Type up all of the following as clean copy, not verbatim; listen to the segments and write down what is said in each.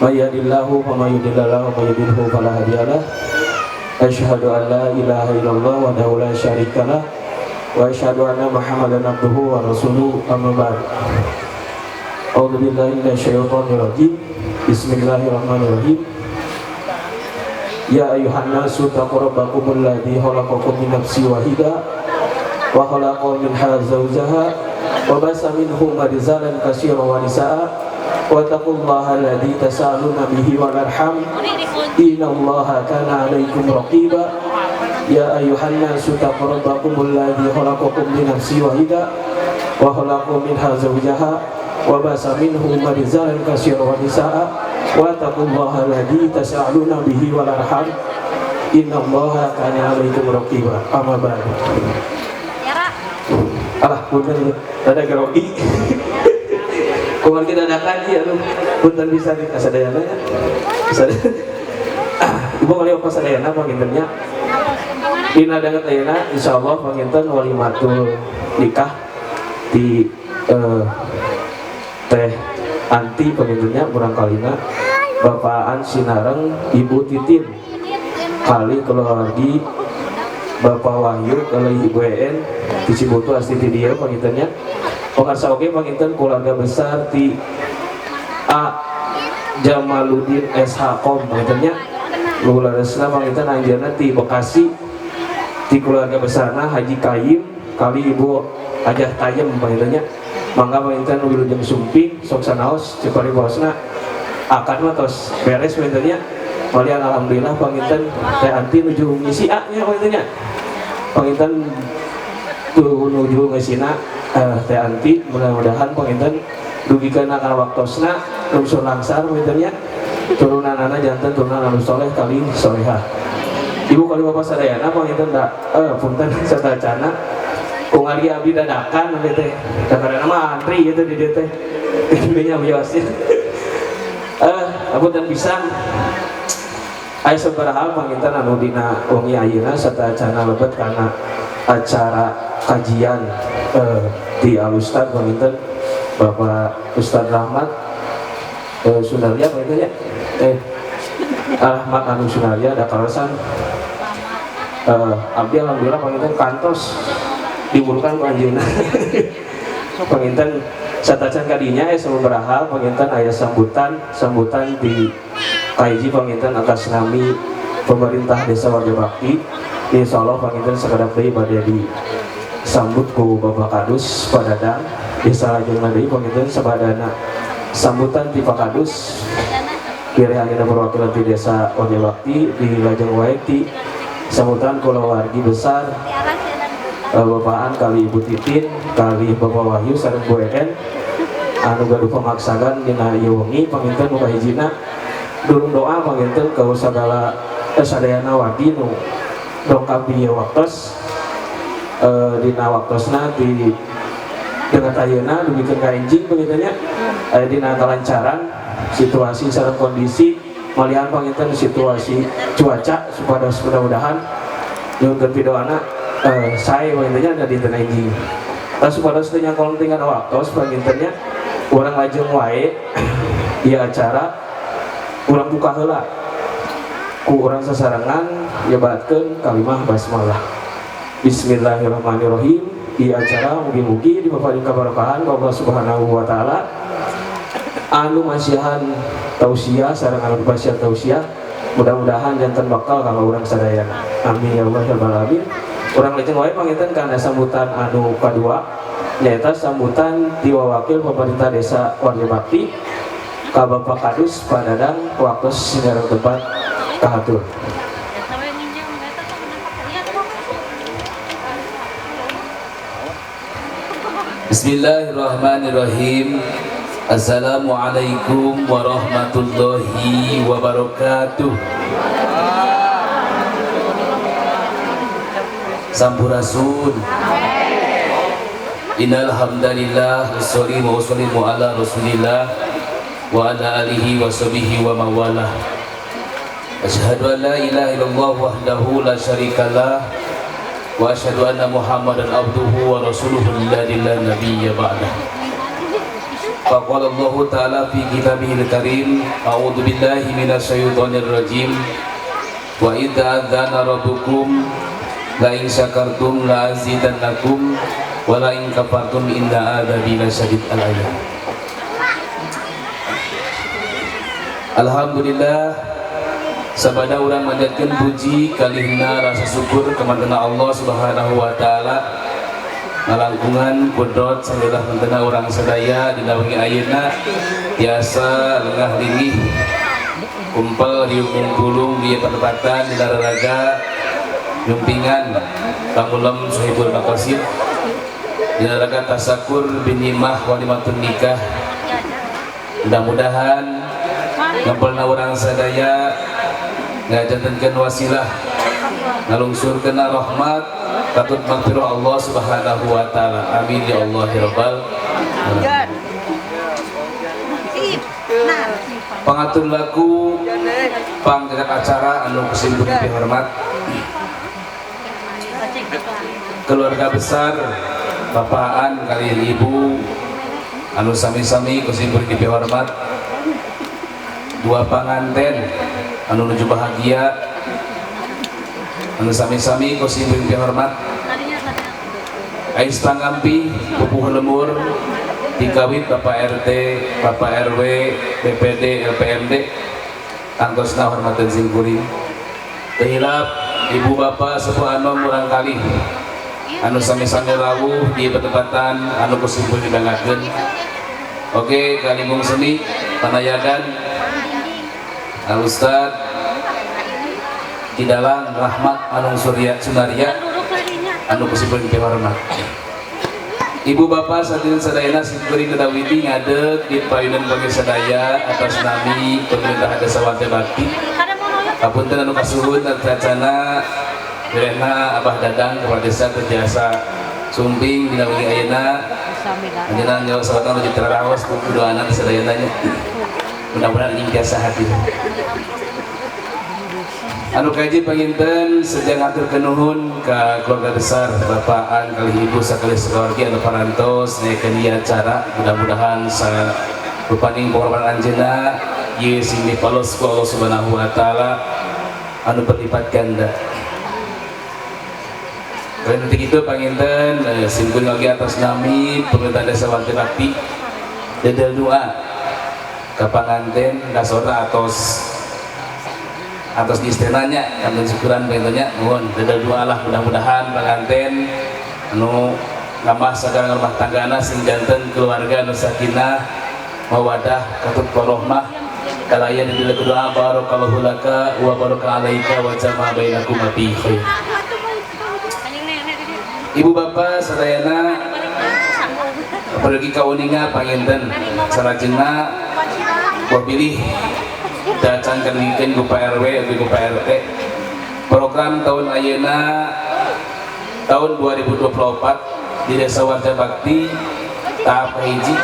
May yahdihillahu fama yudlil lahu wa may yudlilhu fala hadiyalah. Asyhadu an la ilaha illallah wahdahu la syarikalah wa asyhadu anna Muhammadan abduhu wa rasuluhu, amma ba'd. A'udzu billahi minasyaitonir rajim. Bismillahirrahmanirrahim. Ya ayuhan nasu taqu rabbakumul ladzi khalaqakum min nafsin wahidah wa khalaqa minha zawjaha wa basa minhuma rijalan katsiran wa nisaa wa taqullaha alladzi tasaaluna bihi wal arham innallaha kana 'alaikum raqiba. Ya ayuhan nasu taqu rabbakumul ladzi khalaqakum min nafsin wahidah wa khalaqa minha zawjaha wa basa minhuma rijalan katsiran wa nisaa wa taqullaha alladzi tasaaluna bihi wal arham innallaha kana 'alaikum raqiba. Amma ba'du. Alah, punten ada grogi. Kumaha kita dadakan ieu anu punten bisa di kasadayana nya. Ibu kali apa sadayana panginten nya. Dina danget ayeuna insyaallah panginten walimatul nikah di Teh Anti panginten nya, murangkalihna Bapak An sinareng Ibu Titin kali keluargi Bapak Wahyu kali Ibu En di Cibutu asli di dieu panginten nya. Pangarsa oge panginten keluarga besar di A Jamaluddin SH Kom panginten nya. Lulusna panginten anjeunna ti Bekasi ti keluarga besarna Haji Kayim kali Ibu Hajah Tayem panginten nya. Mangga panginten wilujeng sumping sok sanaos cekori bosna akad mah tos beres panginten nya. Malian alhamdulillah panginten Teh Anti nuju ngisi A nya panginten nya. Panginten tuh nuju ngisina Teh Anti, mudah-mudahan panginten dugikeun kana waktosna lungsur langsar panginten nya, turunanana janten turunan anu soleh kali solehah. Ibu kali bapak sadayana panginten da punten satacana kungali abdi dadakan abdi teh kadang mah antri gitu di dieu teh nya biasa punten pisan. Aya sabaraha hal panginten anu dina wengi ayeuna satacana lebet kana acara kajian di Al Ustad panginten Bapak Ustad Rahmat Sunarya panginten ya, Rahmat anu Sunarya da kaleresan abdi alhamdulillah panginten kantos diburukan ku anjeunna. Panginten satacan kadinya aya sababaraha hal panginten, aya sambutan sambutan di kahiji panginten atas nami pemerintah Desa Warga Bakti. Insyaallah panginten sakedap deui bade disambut ku Bapak Kadus Padadang Desa. Lajengna deui panginten sabadana sambutan ti Pak Kadus pilih ayeuna perwakilan ti Desa Warga Bakti, di lajeng wae ti sambutan kulawargi besar Bapaan kali Ibu Titin kali Bapak Wahyu sareng Bu En anu gaduh pamaksagan dina ieu wengi. Panginten nu kahijina durung doa panginten ka sagala sadayana wargi nu dongkap di ieu waktos dina waktosna di dengan ayeuna dugikeun ka enjing panginten nya, aya dina kalancaran situasi sareng kondisi. Malihan panginten situasi cuaca supados mudah-mudahan nyuhunkeun pidoana sae panginten nya ada dinten enjing. Tah, supados teu nyangkol tinggal waktos panginten nya, urang lajeng wae ieu acara urang buka heula ku urang sasarengan nyebatkeun kalimah basmalah. Bismillahirrahmanirrahim. Di acara mugi-mugi dipaparin kabarokahan ku Allah Subhanahu wa taala, anu masihan tausiah sareng anu dipasihan tausiah mudah-mudahan janten bakal kanggo urang sadayana. Amin ya Allah ya rabbal alamin. Urang lajeng wae panginten kana sambutan anu kadua, nyaeta sambutan ti wakil pemerintah Desa Warga Bakti ka Bapak Kadus Padadang. Waktu sinyareng tempat kahatur. Bismillahirrahmanirrahim. Assalamualaikum warahmatullahi wabarakatuh. Sampurasun. Innal hamdalillah wassalatu wa wassalamu ala Rasulillah wa ala alihi wa sahbihi wa mawalah. Asyhadu an la ilaha illallah wahdahu la syarikalah wa asyhadu anna Muhammadan abduhu wa rasuluhu alladzi la nabiyya ba'dah. Faqala Allah Ta'ala fi kitabihil karim, a'udzu billahi minasyaitonir rajim. Wa idza adzana rabbukum la in syakartum la azidannakum wa la in kafartum inna adzabi lasyadid. Al-ayat. Alhamdulillah, sabada urang manjatkeun puji kalihna rasa syukur kepada Allah Subhanahu wa taala ngalangkungan kudrot saeulah mentena urang sadaya dina wengi ayeuna tiasa lengah lingih kumpel riung gulung di pertempatan di laraga nyumpingan pangulem Sohibul Maqasid dina raga tasakur binimah walimatun nikah. Mudah-mudahan ngempelna urang sadaya ngajantenkeun wasilah ngalungsurkeun rahmat katut magfirah Allah Subhanahu wa taala. Amin ya Allah ya rabbal alamin. Pangatur laku panggerak acara anu kusimpuling dihormat keluarga besar bapaan kalian ibu anu sami-sami kusimpuling dihormat, dua panganten anu nuju bahagia anu sami-sami kusimpuling dihormat, ais pangampi pupuh lemur dikawit Bapak RT, Bapak RW, BPD, LPMD tangtosna hormateun simkuring. Teu hilap ibu bapak sepuh anom murang kali anu sami-sami rawuh di pertempatan anu kusimpuling dibanggakeun. Oke, kalimung seni panayagan Al Ustad Kidalang Rahmat Anung Surya Sunaria anu kusimpuling dihormat. Ibu bapak sadaya sadayana simkuring kedawiti ngadeg di payunan bagi sadaya atas nami pemerintah Desa Warja Bakti. Kapunten anu kasuhun acana birehna Abah Dadang kepala desa terjasa sumping dina wengi ayeuna. Anjeunna nyawa sawatan nuju taraos ku doana sadayana nya. Mudah-mudahan anjing tiasa hadir. Anu kaji panginten sejak ngaturkeun nuhun ka keluarga besar bapaan kali ibu sakali sakeluarga anu parantos naikeun ieu acara. Mudah-mudahan sarupaning pangorbanan anjeunna ieu sing dipalos ku Allah Subhanahu wa taala anu berlipat ganda. Kalian nanti itu panginten simkuring oge atas nami pemerintah Desa Warja Bakti dedel doa ka panganten kasora atos atas istenanya kanten syukuran pengennya nuhun dedel doa lah mudah-mudahan panganten anu nambah sagala rumah tanggana sing janten keluarga anu sakinah mawadah katut warahmah kalayan dedel doa barakallahu laka wa baraka alaika wa jama'a bainakum fi khair. Ibu bapak sadayana pergi kauninga panginten salajengna wabilih datang kendikeun ku Pak RW atau ku Pak RT program tahun ayeuna tahun 2024 di Desa Warja Bakti tahap hiji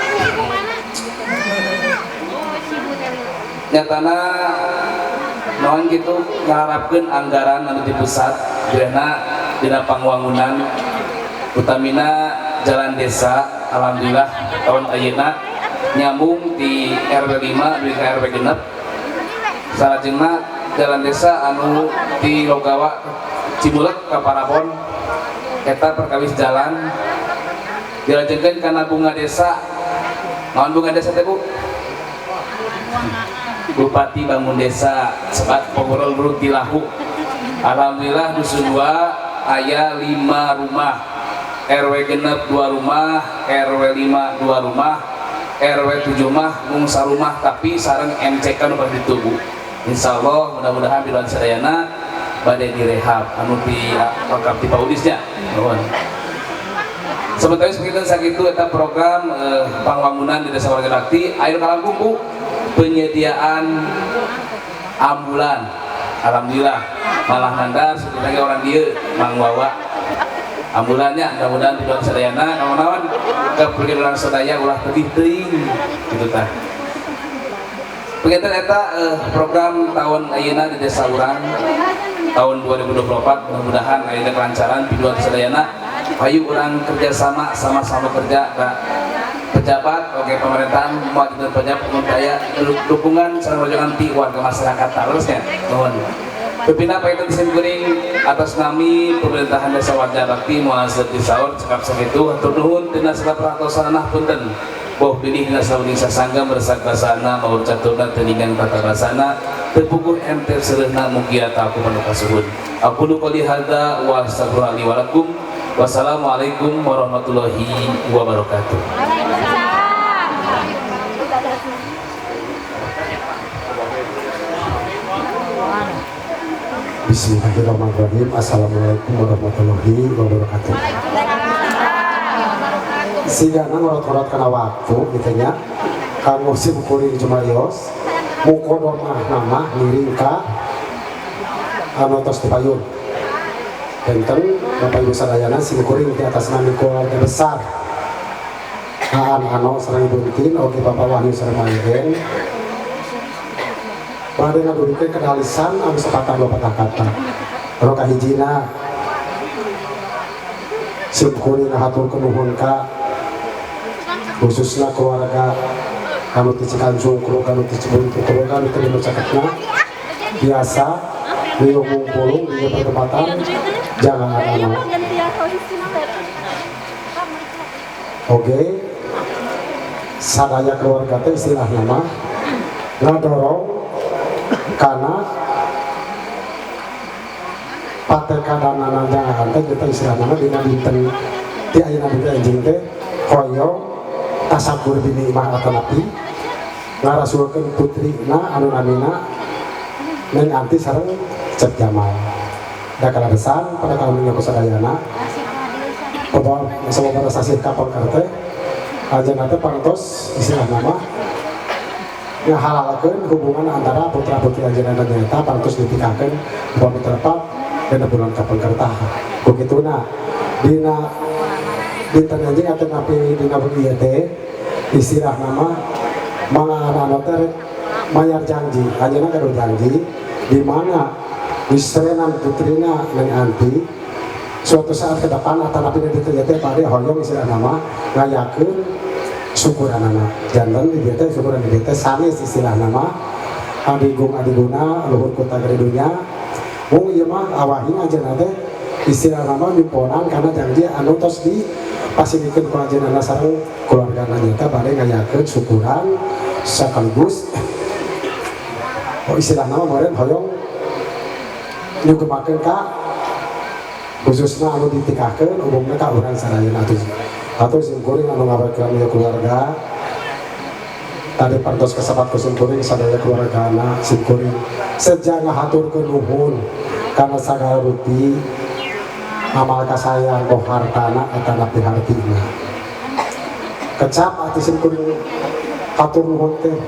nyatana naon gitu ngaharapkeun anggaran anu di pusat direna dina pangwangunan utamina jalan desa. Alhamdulillah tahun ayeuna nyambung di RW 5 di RW 6 salajengna jalan desa anu di Logawa Cibulek ka Parabon eta perkawis jalan dilajengkeun kana bunga desa. Naon bunga desa teh Bu? Bupati bangun desa sebat pogorol rut dilahu. Alhamdulillah dusun 2 aya 5 rumah, RW genep 2 rumah, RW 5 2 rumah, RW 7 mah mung sarumah tapi sareng MCK nu bade ditubu. Insyaallah mudah-mudahan bilan sadayana bade direhab anu di lengkap di paudisnya. Nuhun. Sementara sekitar sakitu eta program pangwangunan di Desa Warja Bakti ayeuna kalangkung Bu penyediaan ambulan. Alhamdulillah malah nandar sebenarnya orang dieu Mang Wawa ambulannya mudah-mudahan di bulan sadayana kawan-kawan kepergi orang sadaya ulah tedih teuing gitu tah. Penginten eta program tahun ayeuna di desa urang tahun 2024 mudah-mudahan ayeuna kelancaran di bulan sadayana. Ayo urang kerjasama sama-sama kerja ka Pejabat oke pemerintahan moal janten pejabat mun aya dukungan sareng rojongan ti warga masyarakat terusnya. Nuhun. Pipina panginten simkuring atas nami pemerintahan Desa Warga Bakti moal seueur saur cekap sakitu hatur nuhun tina segala perhatosanana punten. Boh bilih dina sawining sasangga meresak basana maur caturna teuningan tata basana teu puguh ente seureuhna mugia ta aku manu kasuhun. Aqulu qouli hadza wa astaghfirullah li wa lakum. Wassalamualaikum warahmatullahi wabarakatuh. Bismillahirrahmanirrahim. Assalamualaikum warahmatullahi wabarakatuh. Sigana ngorot-ngorot kana waktu gitu nya. Kanggo sim kuring jumarios mukodomah nama ngiring ka anu tos dipayun. Benten Bapak Ibu sadayana sim kuring di atas nami keluarga besar. Aan ano sareng Ibu Entin oge Bapak Wahyu sareng Mayen. Bade ngadurikeun kenalisan anu sepatah dua patah kata. Anu kahijina sim kuring ngahaturkeun nuhun ka khususna keluarga anu ti Cikancung, keluarga anu ti Cibuntu, keluarga anu ti nu cakepna biasa riuh ngumpulung di pertempatan jangan anu. Oke, sadaya keluarga teh istilahna mah ngadorong karena patekadana jangan teh kita istilahna mah dina dinten ti ayeuna dinten enjing teh hoyong tasakur bini imah atanapi ngarasulkeun putrina anu namina Neng Anti sareng Cep Jamal. Da kalaresan pada kaum ku sadayana sababaraha sasih kapengker teh ajenna teh parantos istilahna mah ngahalalkeun hubungan antara putra-putri ajenna nyaeta parantos ditikakeun upami terepat dina bulan kapengker tah. Ku kituna dina dinten anjing atau napi dina bengi ieu teh istilah nama mangaranana teh mayar janji anjeunna gaduh janji di mana istrenan putrina Neng Anti suatu saat ke depan atau napi di dieu teh bade hoyong istilah nama ngayakeun syukuranana janten di dieu teh syukuran di dieu teh sanes istilah nama adigung adiguna luhur kota gede dunya mung ieu mah awahina anjeunna teh istilah nama nyumponan karena janji anu tos di pasilikeun ku ajenna sareng keluargana nyata bade ngayakeun syukuran sekaligus oh istilah nama meureun hoyong nyugemakeun ka khususna anu ditikakeun umumna ka urang sadayana atuh simkuring anu ngawakilan ieu keluarga tadi parantos kasebat ku simkuring sadaya keluargana simkuring seja ngahaturkeun nuhun kana sagala rupi amal kasayang boh hartana atanapi hartina kecap ati simkuring hatur nuhun teh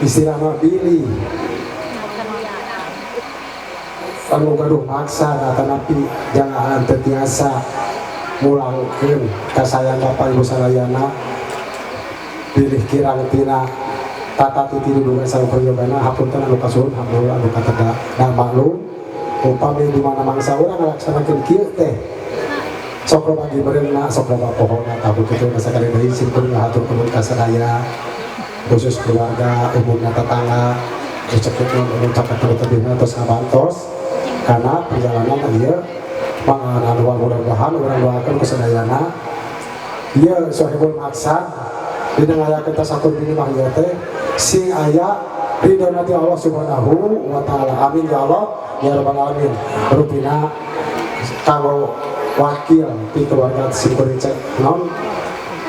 istilahna bilih anu gaduh maksa atanapi jangan teu tiasa mulangkeun kasayang Bapak Ibu sadayana bilih kirang tina tata titi dudugan sareng prayogana hapunten anu kasuhun hampura anu kateda da maklum upami di mana mangsa urang ngalaksanakeun kieu teh sok loba gibereunna sok loba pohona tah kitu sakali deui simkuring ngahaturkeun nuhun ka sadaya khusus keluarga umumna tetangga cekeukeun anu caket tebihna tos ngabantos karena perjalanan ieu panganan mudah-mudahan urang doakeun ku sadayana ieu sohibul maksad dina ngayakeun tasakur bini mah ieu teh sing aya ridho ti Allah Subhanahu wa taala. Amin ya Allah ya rabbal alamin. Rupina kanggo wakil ti keluarga simkuring cek non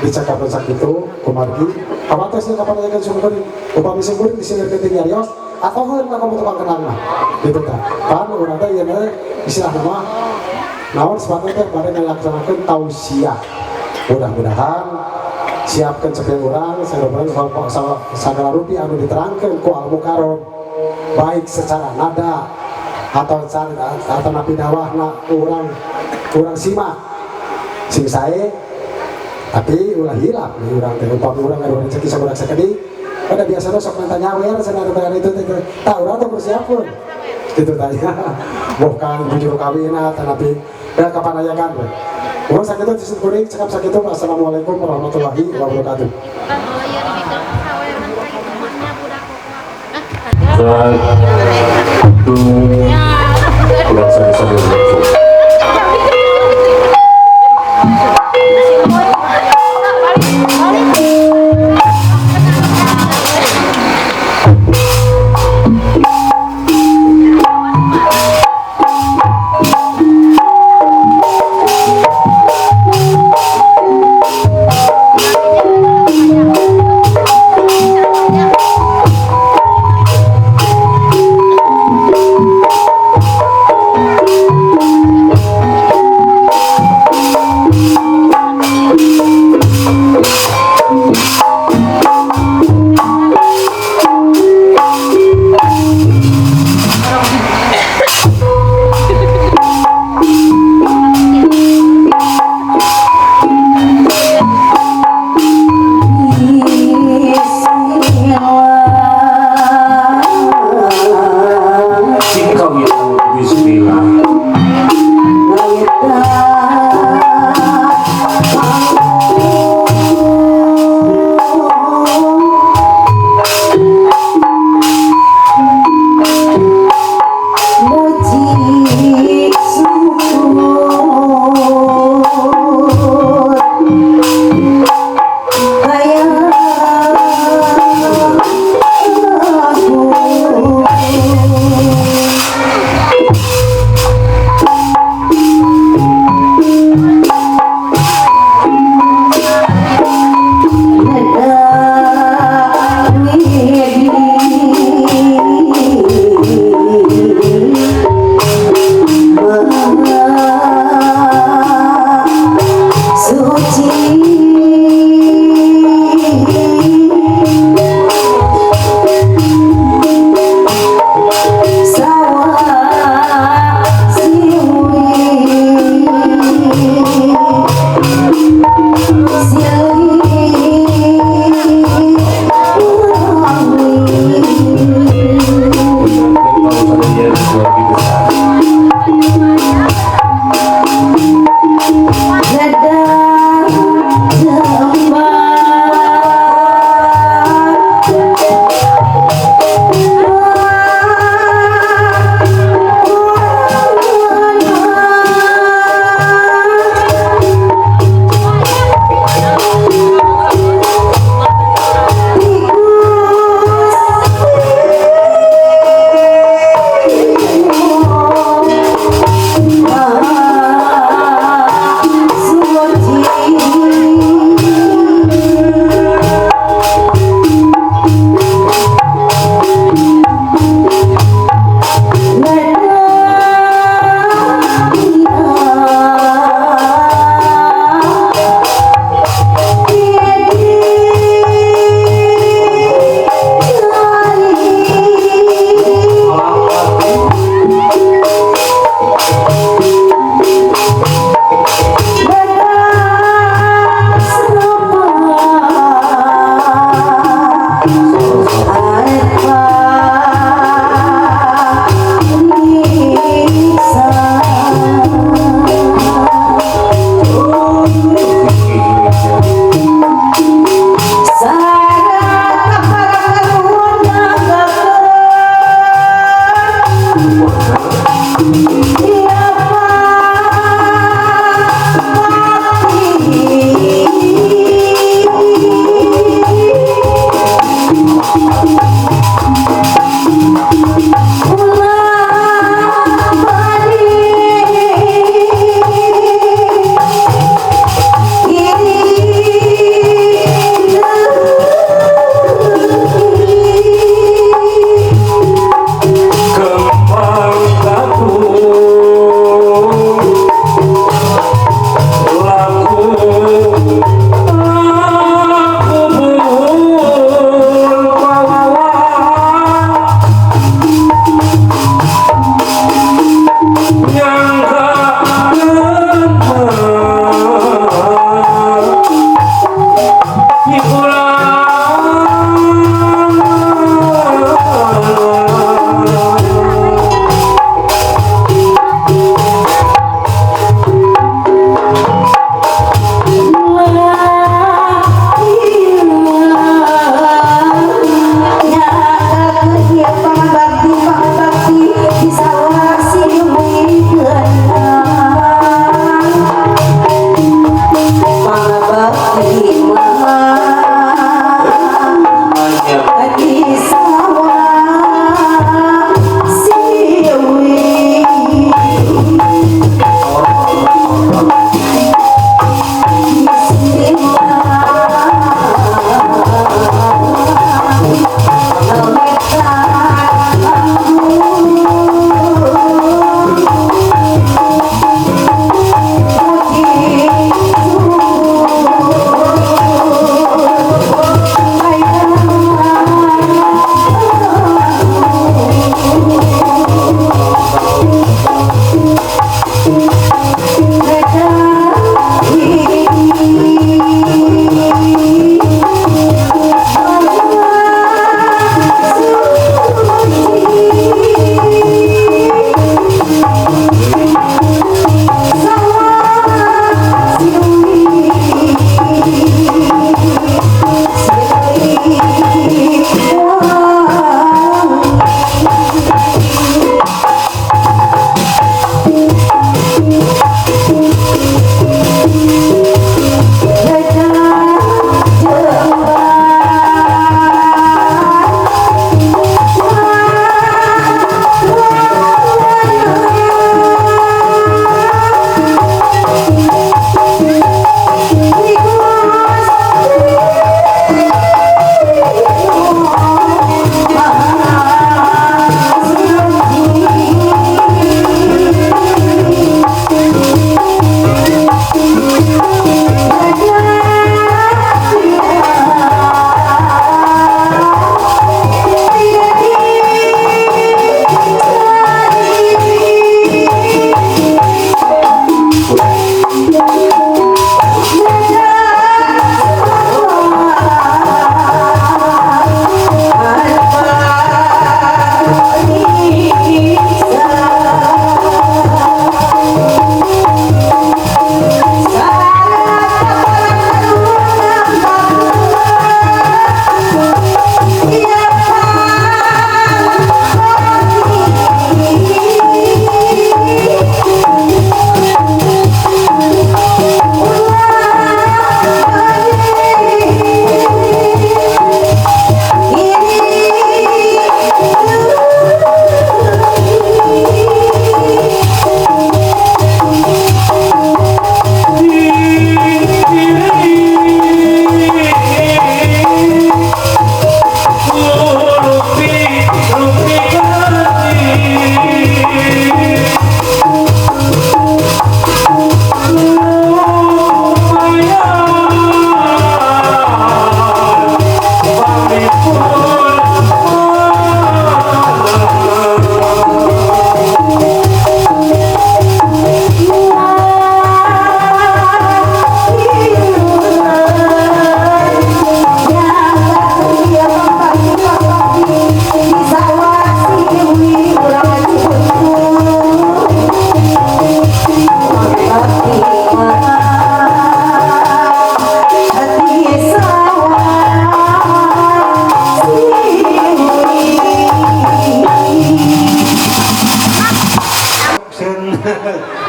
dicakapan sakitu kumargi kawates nya kapan aya simkuring upami simkuring disindirkeun ti nyarios atau heureun ka kamu tukang kenang mah gitu tah pan urang teh ieu teh istilah mah naon sepatutnya teh bade ngalaksanakeun tausiah mudah-mudahan siapkeun cepet urang sagala rupi anu diterangkeun ku Al Mukarram baik secara nada atau atau napi dawahna urang simak sing sae tapi ulah hilap nih urang teh upami urang gaduh rezeki sabudak sakedik pada biasana sok minta nyawer cenah anu itu teh tah urang teh persiapkeun kitu tanya boh ka bujur kawina tanapi kapan aya kan we Mohon sakitu ti kuring, cekap sakitu. Assalamualaikum warahmatullahi wabarakatuh. Satu kurang satu.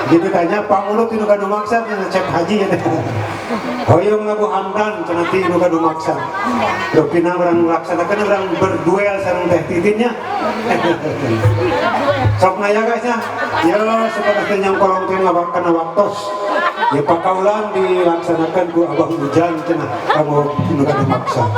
Gitu tanya pangulu ti nu gaduh maksad cenah Cep Haji ya teh. Hoyong lagu Hamdan cenah ti nu gaduh maksad. Rupina urang laksanakeun urang berduel sareng Teh Titinnya. Sok naya guys nya. Ya supaya teh nyangkolong teh ngabakana waktos. Ya pakaulan dilaksanakan ku Abah Ujan cenah kanggo nu gaduh maksad.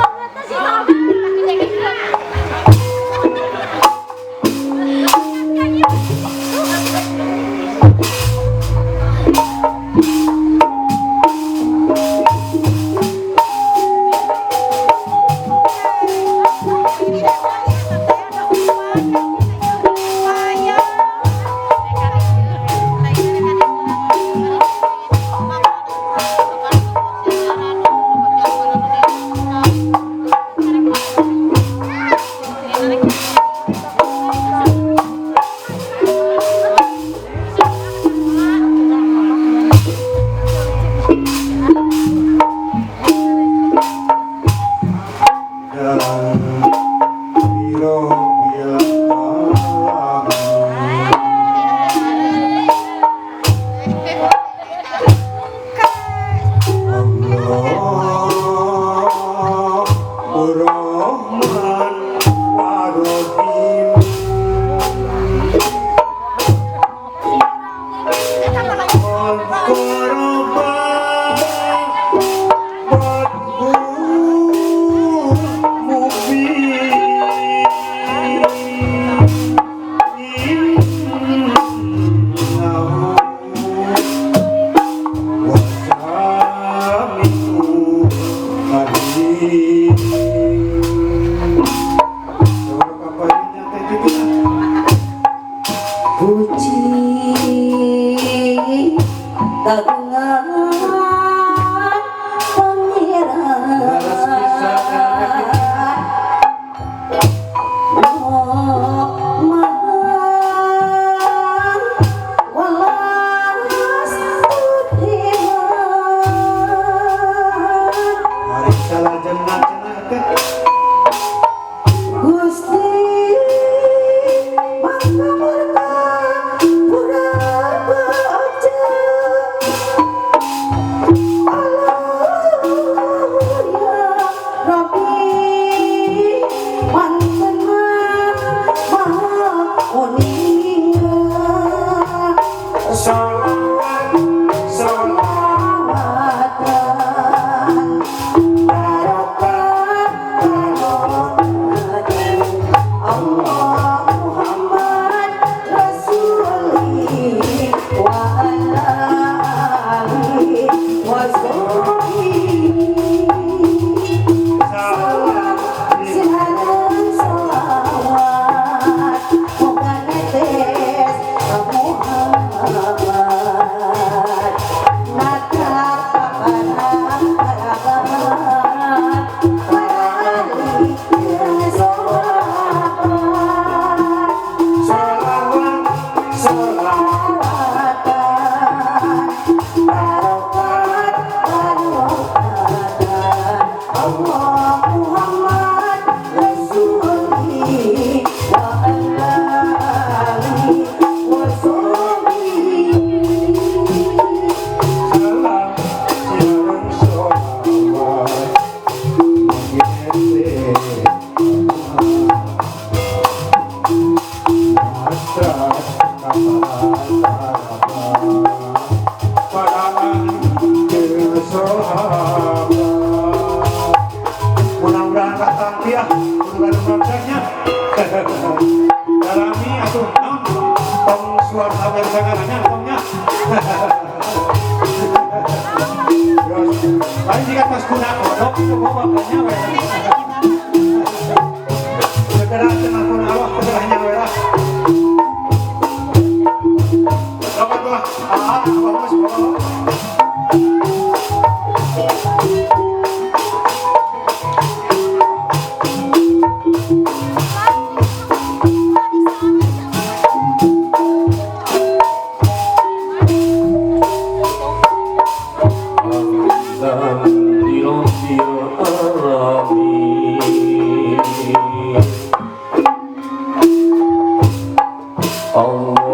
Allah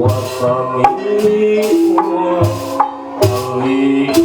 Wa samiul alim.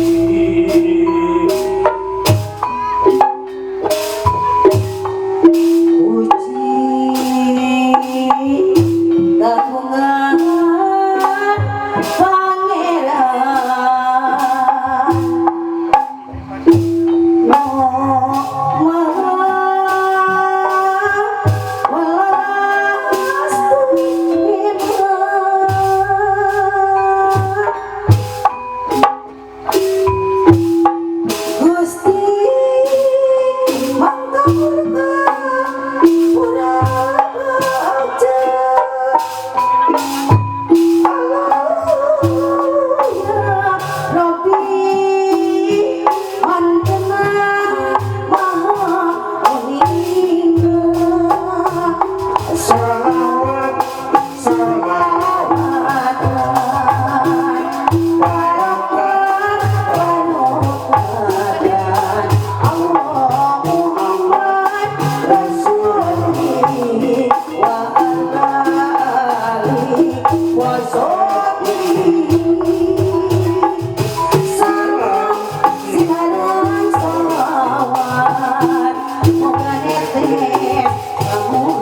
Terima kasih banyak.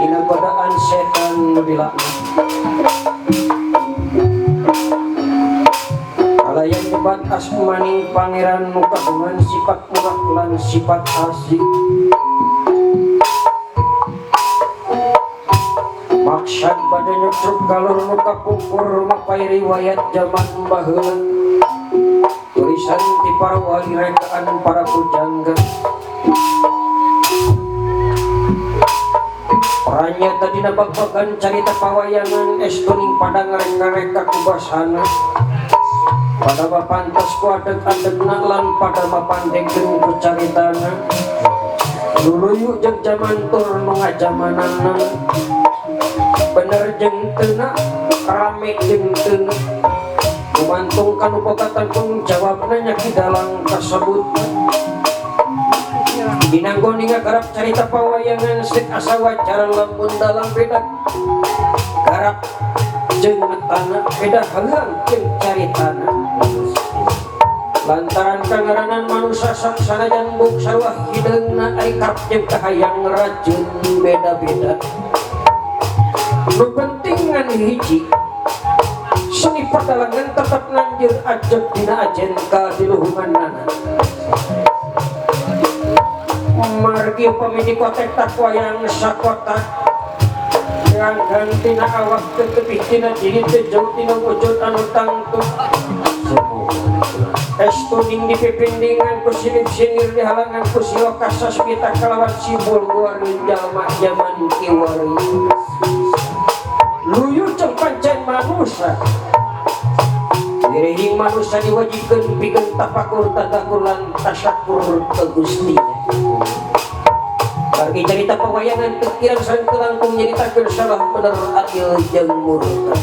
Dina godaan setan nu dilaknat. Kalayan nyebat asmaning pangeran nu kagungan sifat murah lan sifat asih. Maksad bade nyucruk galur nu kapungkur mapay riwayat jaman baheula. Tulisan ti para wali rekaan para pujangga. Orangnya tadi nabag-bagan carita pawayangan estuning padang reka-reka kubasana. Pada mapantas ku adeg-adegna lan pada mapandekeun ku caritana. Luluyu jeung jaman tur nu ngajamanana. Bener jeung teuna, rame jeung teuna. Gumantung kanu boga tanggung jawabna nya ki dalang kasebut. Dinanggo ninga garap carita pawayangan seuk asa wacara lamun dalang beda garap jeung tanah beda heuang jeung caritana. Lantaran kangaranan manusia sok sanajan buk sarua hideungna ari karep jeung kahayang rajin beda-beda. Nu penting ngan hiji, seni perdalangan tetep nanjir ajeg dina ajen kadiluhunganana. Margi upami dikotek wayang sakota yang tina awak tetepih tina diri teu jauh tina wujud anu tangtu. Estuning dipipindingan ku silip sinir dihalangan ku sila kasasmita kalawan simbol guari jalma jaman kiwari. Luyu jeung pancen manusia. Wirihing manusia diwajibkeun pikeun tafakur tadakur lan tasyakur ka Gusti. Bagi cerita pewayangan pikiran sareng langkung nyaritakeun salah bener adil jeung murka.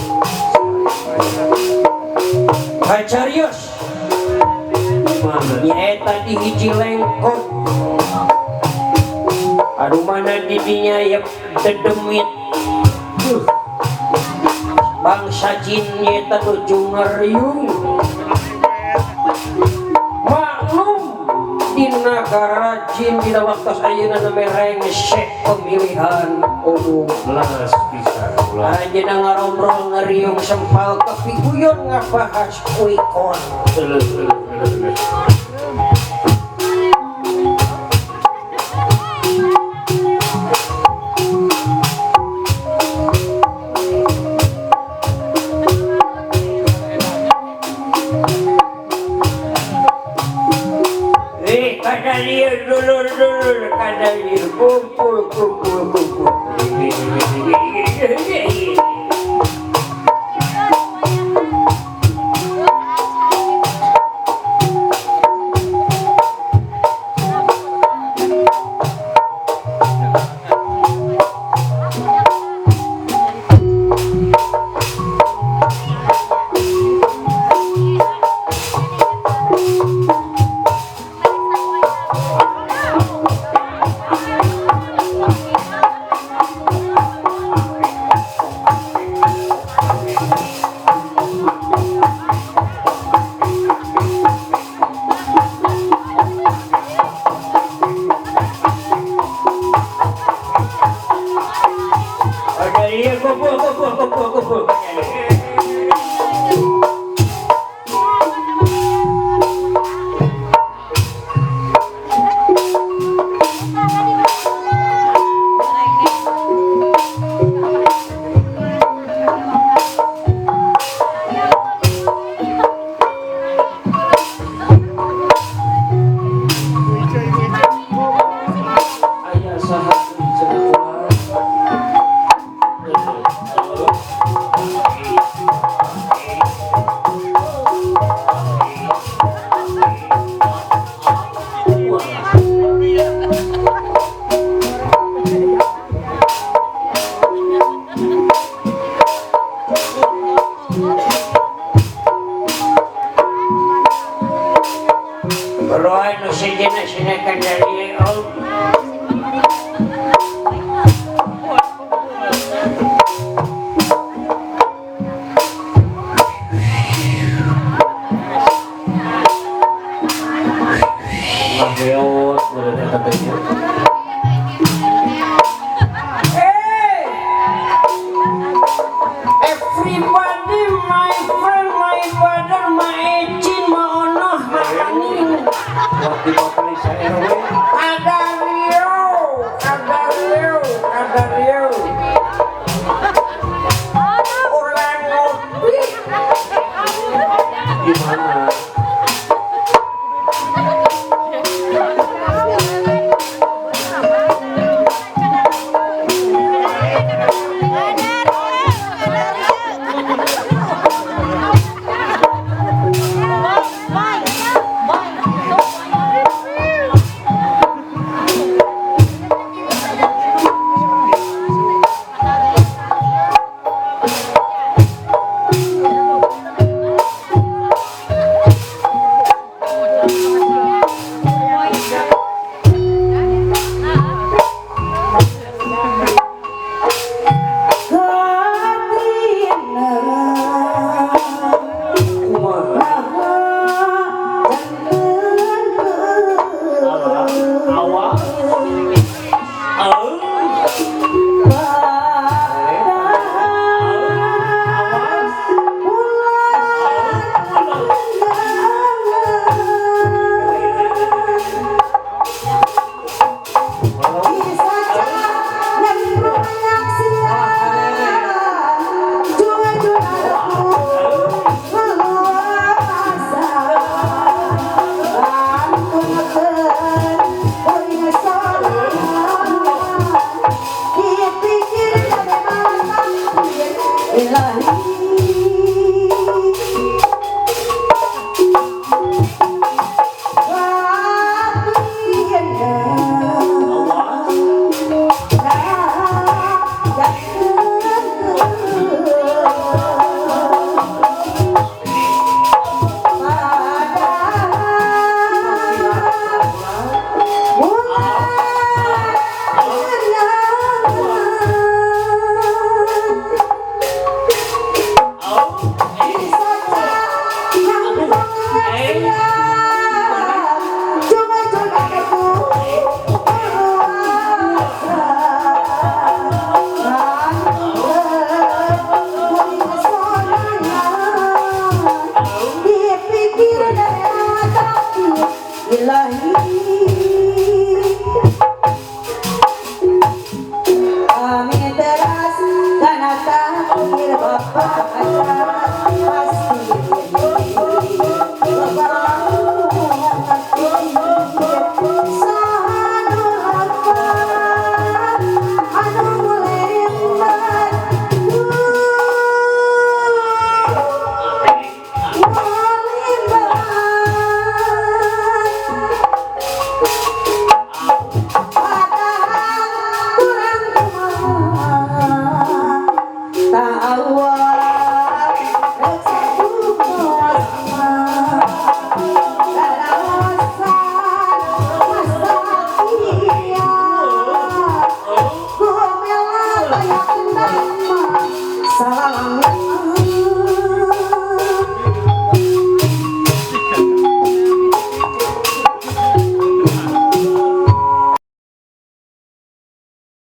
Hacarios nyaeta di hiji lengkok. Aduh mana didinya yep dedemit. Bangsa jin nyaeta nuju ngariung. Maklum di nagara jin dina waktos ayeuna nu merengsek pemilihan umum. Leres pisan ulah. Anjeunna ngarobrol ngariung sempal kapiguyon ngabahas kuikon. Dulur-dulur kadalir kumpul kumpul kumpul. Salam.